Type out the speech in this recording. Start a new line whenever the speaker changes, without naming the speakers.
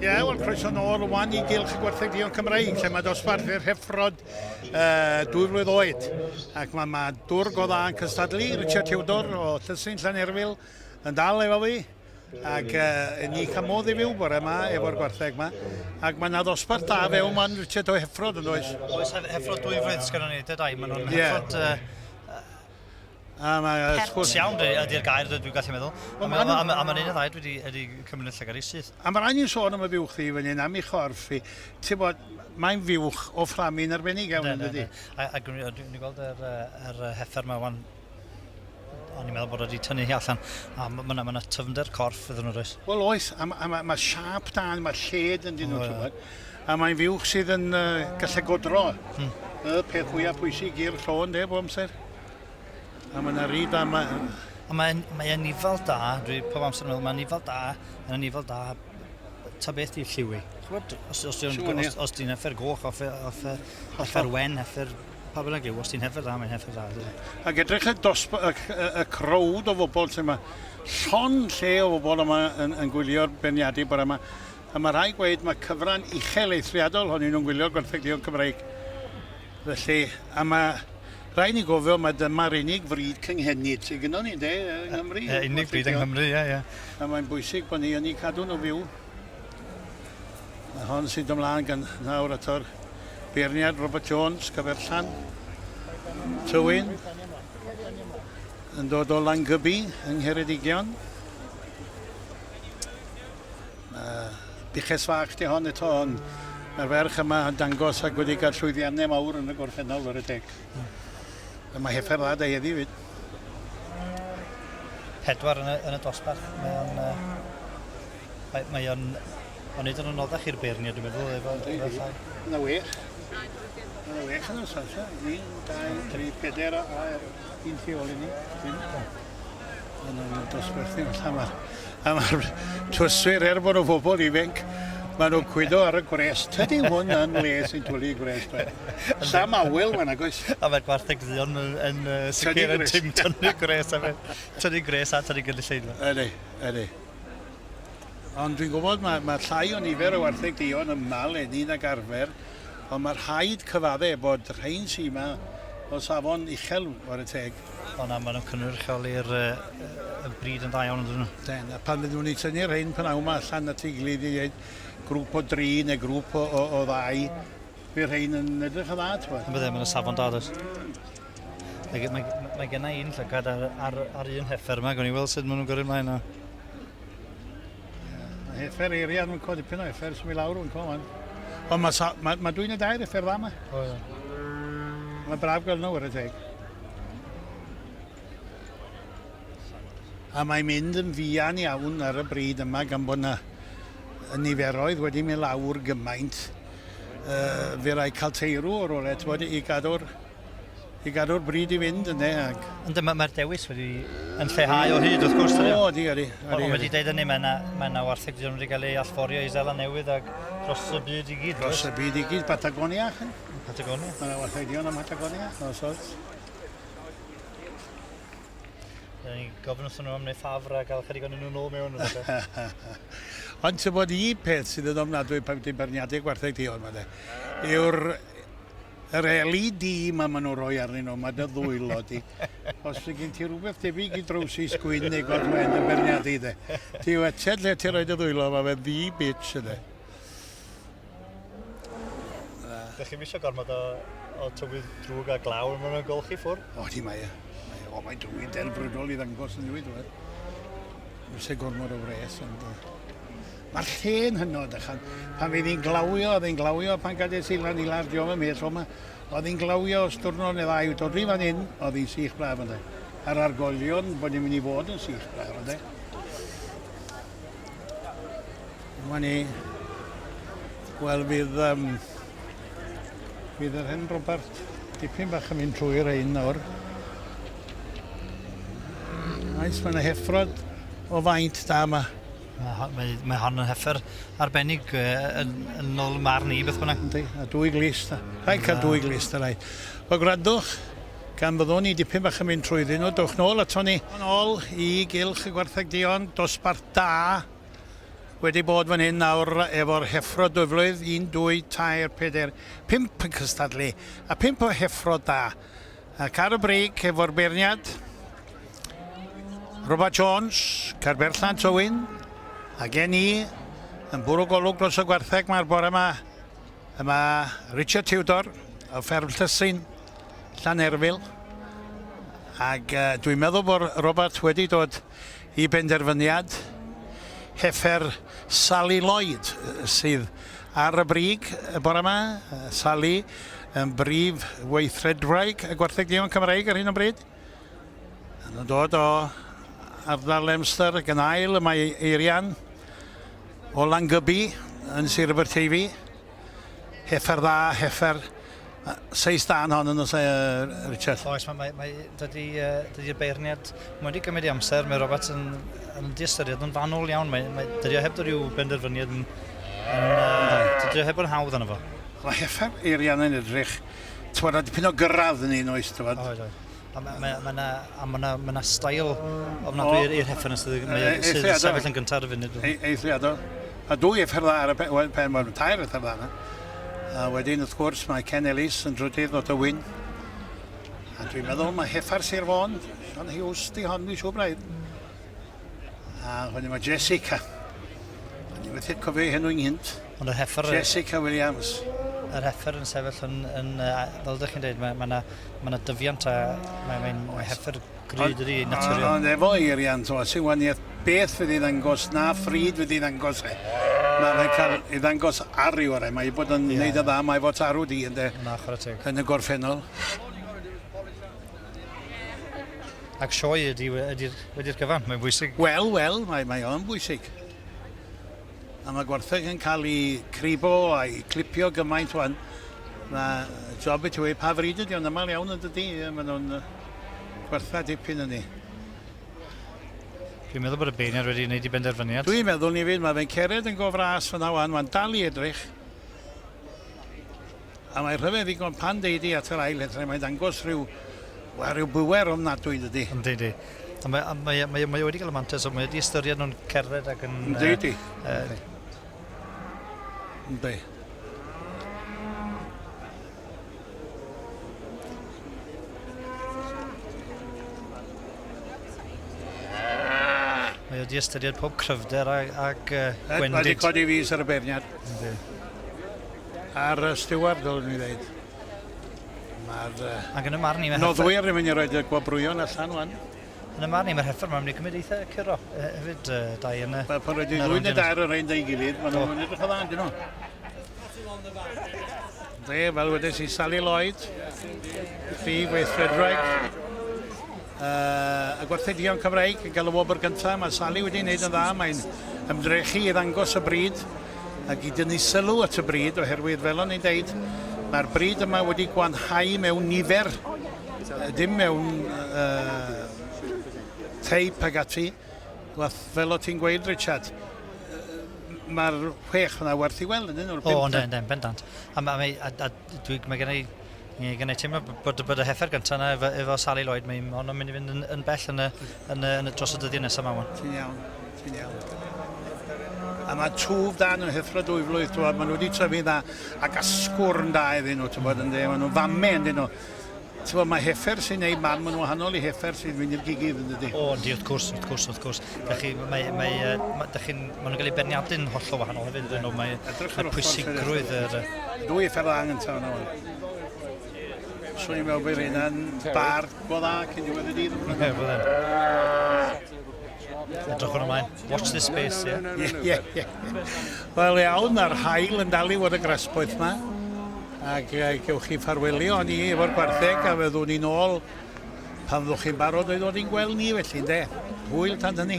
Ie, yeah, wel, croeso nôl rwan i Gylch y Gwartheg Duon Cymreig, lle mae dosbarth i'r heffrod uh, dwy flwydd oed. Ac mae, mae dwr go dda yn cystadlu, Richard Tudor o Llysy'n Llanerfyl yn dal efo fi. Ac uh, ni cael modd i fyw bore yma efo'r gwartheg yma. Ac mae yna ddosbarth da fewn ma'n Richard o Heffrod yn does?
Oes, Heffrod dwy flwydd sgynnon ni, dydau. Maen nhw'n yeah. Heffrod... Uh,
A mae
Pert iawn ydy'r gair dwi'n gallu meddwl. A mae'n un y ddau dwi wedi cymryd y llygad i syth.
A mae rhaid ni'n sôn am y fuwch ddi fan hyn, am ei chorff i. Ti'n bod, mae'n fuwch o fflamu'n arbennig iawn yn dydy.
A, a dwi'n gweld yr, yr heffer yma wan o'n i'n meddwl bod wedi tynnu hi allan. A mae yna ma tyfnder corff iddyn nhw, does?
Wel oes, a mae ma, ma siâp da, mae lled yn dyn nhw, oh, yeah. A mae'n fuwch sydd yn uh, gallu godro. Hmm. Y peth fwyaf pwysig i'r llo yn de, bob amser. A mae yna ryd a mae...
A mae'n mae anifal da, dwi pob amser yn meddwl, mae'n anifal da, yn anifal da, ta beth di'r lliw i. Ch'mod, os, os, os, os, os ti'n heffer goch, offer, offer, heffer wen, heffer pa bynnag yw, os ti'n heffer dda, mae'n heffer dda.
Ac edrych y, dosb, y, y, y crowd o bobl sy'n yma, llon lle o bobl yma yn, yn gwylio'r beirniadu bore yma. A mae rhaid gweud mae cyfran uchel eithriadol honyn nhw'n gwylio'r gwartheg duon Cymreig. Felly, a mae rhaid ni gofio mae dyma'r unig fryd cynghenid sydd gynnon ni, de, yng Nghymru.
Ie, unig fryd yng Nghymru, ie, ie.
A mae'n bwysig bod ni yn eu cadw nhw fyw. Mae hon sy'n dod ymlaen gan nawr ato'r beirniad Robert Jones, Cyferllan, Tywyn, yn dod o Langybi yng Ngheredigion. Mae buches fach di hon eto, ond mae'r ferch yma yn dangos ac wedi cael llwyddiannau mawr yn y gorffennol, ware teg. Mm. A mae heffer dda da heddi fyd.
Pedwar yn y, yn y dosbarth. Mae o'n... Uh, mae, mae o'n... O'n neud yn anoddach i'r beirniad, dwi'n meddwl, efo, efo llai.
Yna wech. Yna wech yn y salsa. Un, dau, tri, peder a un tu ôl i ni. Yn y dosbarthu felly mae'r a mae'r tywyswyr er bod nhw'n bobl ifanc, maen nhw'n cwydo ar y gwres. Tydi hwn yn le sy'n twlu gwres. Sam awel fan nag oes.
A mae'r gwartheg dduon yn, yn uh, sicr yn tim tynnu gwres. A tynnu gwres a tynnu gynulleidfa.
Ydy, ydy. Ond dwi'n gwybod mae, mae llai o nifer o wartheg duon yma leni nag arfer, ond mae rhaid cyfadde bod rhain sy'n yma o safon uchel, ware teg.
O na, maen nhw'n cynrychioli'r uh, y bryd yn dda iawn yn dyn nhw.
Den, a pan fyddwn ni'n tynnu'r rhain pnawn yma allan at ei gilydd i ddeud grŵp o dri neu grŵp o, o, o ddau, fydd rhain yn edrych yn dda, ti'n
Yn bydde, maen nhw'n safon da, does. Mae, mae, mae gen i un llygad ar, ar, ar un heffer yma, gwn i weld sut maen nhw'n gyrru ymlaen.
Mae heffer eiriau nhw'n codi dipyn o heffer sy'n mynd lawr yn co, Ond mae, mae, mae dwy neu dair heffer dda yma.
O, ie.
Mae'n braf gweld nhw, ware teg. A mae'n mynd yn fuan iawn ar y bryd yma gan bod yna y niferoedd wedi mynd lawr gymaint. Uh, fe rai cael teirw o'r ole, ti'n i gadw'r i gadw'r bryd i fynd ynddo. Ac...
Ynddo, mae'r ma dewis wedi yn lleihau o hyd wrth gwrs.
O, ydy, ydy.
Ond wedi dweud hynny, mae yna mae yna wartheg duon wedi cael ei allforio i Seland Newydd ac dros y byd i gyd.
Dros y byd i gyd, Patagonia.
Patagonia.
Mae yna wartheg duon ym Mhatagonia, os oes.
Dyna ni'n gofyn wrthyn nhw am wneud ffafr a gael chydig o'n nhw'n ôl mewn.
Ond ti'n bod un peth sydd yn ofnadwy pan ti'n beirniadu gwartheg duon, ma de, yw'r yr LED ma maen nhw'n rhoi arnyn nhw, mae dy ddwylo di. Os fydd gen ti rhywbeth debyg i drowsus gwyn neu got wen yn beirniadu de. Ti wetted lle ti'n rhoi dy ddwylo, mae fe ddi bitch yde.
Dych chi'm eisiau gormod o, o tywydd drwg a glaw, maen nhw'n golchi ffwrdd.
O, di mae e. Mae, o, mae'n tywydd delfrydol i ddangos yn ddiwyd, dwi. Eisiau gormod o wres, ond... Mae'r lle'n hynod, ychan. Pan fydd hi'n glawio, oedd hi'n glawio pan gades i lan i lar, diolch yn mell, o, oedd hi'n glawio os diwrnod neu ddau, dod i fan hyn, oedd hi'n sych braf ynddo. A'r argolion bod ni'n mynd i fod yn sych braf ynddo. Dyma ni. Wel, fydd, um, fydd yr hen Robert dipyn bach yn mynd trwy'r ein nawr. Oes, mae yna heffrod o faint da yma.
Mae, mae, mae hon yn heffer arbennig yn, yn ôl marn i, beth bynnag.
Yndi, a dwy glist. Rhaid cael dwy glist, rhaid. Wel, gwrandwch, Gan fyddwn ni dipyn bach yn mynd trwyddyn nhw, dowch nôl ato ni. Yn ôl i gylch y gwartheg duon, dosbarth da wedi bod fan hyn nawr efo'r heffro dwyflwydd, 1, 2, 3, 4, 5 yn cystadlu, a 5 o heffro da. Ac ar y brig efo'r beirniad, Robert Jones, Carberllan Tywyn, a gen i yn bwrw golwg dros y gwartheg mae'r bore yma, yma Richard Tudor o fferm Llysin, Llanerfyl, ac uh, dwi'n meddwl bod Robert wedi dod i benderfyniad heffer Sally Lloyd sydd ar y brig y bore yma. Sally yn brif weithredwraig y Gwartheg Duon Cymreig ar hyn o bryd. Yn dod o ardal Lemster ac yn ail y mae Eirian o Langybi yn Sir Aberteifi. Heffer dda, heffer seis da yn hon yn oes, Richard?
Oes, mae, mae, mae, dydy, dydy'r beirniad, mae wedi cymryd ei amser, mae Roberts yn, yn diystyried yn fanwl iawn, mae, mae, dydy o heb dod i'w benderfyniad yn, yn uh, dydy o heb bod yn hawdd arno fo.
Mae heffer Eirian yn edrych, ti'n a dipyn o gyrraedd yn un oes, ti'n
Oed, oed. A mae ma, ma na, a ma na, ma na stael ofnadwy i'r heffer sydd, sydd sefyll yn gyntaf ar y funud.
Eithriadol. A dwy heffer dda ar y pen, wel, pen, wel, tair heffer dda yna. A wedyn, wrth gwrs, mae Ken Ellis yn drydydd o Dywyn. A dwi'n meddwl mae heffer Sir Fôn, Sean Hughes, di hon, dwi'n siŵr braidd. A wedyn mae Jessica. O'n i methu cofio ei henw ynghynt.
Ond yr heffer...
Jessica Williams.
Yr heffer yn sefyll yn, yn fel ydych chi'n dweud, mae yna ma, ma dyfiant a mae'n mae, mae heffer gryd ydi naturiol.
Ond efo eirian, to, sy'n waniaeth beth fydd ei ddangos na phryd fydd ei ddangos e. Mae fe'n cael ei ddangos ar ryw orau. Mae ei bod yn yeah. neud y dda, mae fod tarw di ynddo.
Na, chwarae teg.
Yn y gorffennol.
Ac sioe ydy, ydy, ydy'r cyfan, mae'n bwysig.
Wel, wel, mae, mae o'n bwysig. A mae gwartheg yn cael ei cribo a'i clipio gymaint wan. Mae job i ti wei pa fryd ydy o'n aml iawn yn dydy. Maen nhw'n gwertha dipyn yn ni.
Dwi'n meddwl bod y beirniad wedi gwneud i benderfyniad.
Dwi'n meddwl ni fyd, mae fe'n cered yn go fras fyna wan, mae'n dal i edrych. A mae rhyfedd ddigon pan deud i at yr ail hethrau, mae'n dangos rhyw, wel, rhyw bwer ofnadwy dydy.
Yndi, yndi. A mae, a mae, mae, mae wedi cael y mantais, mae wedi ystyried nhw'n cerdded ac yn...
Yndi, yndi. Yndi.
Mae wedi ystyried pob cryfder ag, ag uh, gwendid.
Mae wedi codi fus ar y beirniad.
Yndi.
Ar y steward, dylwn i ddweud. Mae'r
Ac yn y marn i...
Noddwyr yn mynd i roed y gwobrwyon allan wan.
Yn y marn i, mae'r heffer ma'n mynd i gymryd eitha curo hefyd, dau yn y...
Wel, pan roed i ddwy neu dair o'r rhain da'i gilydd, maen nhw'n edrych o dda, dyn nhw. De, fel wedes i, Sally Lloyd, prif weithredwraig, uh, y gwarthedion Cymreig yn cael y wobr gyntaf. Mae Sally wedi wneud yn dda, mae'n ymdrechu i ddangos y bryd ac i dynnu sylw at y bryd, oherwydd fel o'n i'n deud, mae'r bryd yma wedi gwanhau mewn nifer, dim mewn uh, teip ag ati. Fel o ti'n gweud, Richard, mae'r chwech yna werth i weld, ydyn nhw'r
O, yndyn, yndyn, bendant. A, mae, a, a dwi, mae gen i, gen i teimlo bod, bod y heffer gyntaf yna efo, efo Sally Lloyd, mae honno'n mynd i fynd yn, yn bell yn y, yn y, yn y, dros y dyddiau nesaf yma.
Ti'n iawn, ti'n iawn. A mae twf da nhw'n heffro dwy flwydd, ti'n maen nhw wedi tyfu dda, ac asgwrn da iddyn nhw, ti'n bod, ynddi, maen nhw'n fame, yndyn nhw. Ti'n bod, mae heffer sy'n neud mam yn wahanol i heffer sy'n mynd i'r gigydd, yn dydy?
O, yndi, wrth gwrs, wrth gwrs, wrth gwrs. Da chi, mae, mae, ma, da chi'n, maen nhw'n cael eu beirniadu'n hollol wahanol hefyd, ydyn nhw, mae, mae pwysigrwydd yr...
Dwy heffer dda gyntaf yna, wan. Swn i'n meddwl bod rheina'n bar go dda cyn diwedd y dydd.
Ie, bydden. Edrych yn ymlaen. Watch this space, ie.
Ie, ie, ie. Wel iawn, mae'r haul yn dal i fod y grasboeth yma. Ac gewch chi ffarwelio â ni efo'r gwartheg a fyddwn ni'n ôl pan fyddwch chi'n barod i ddod i'n gweld ni felly, ynde? Hwyl tan hynny.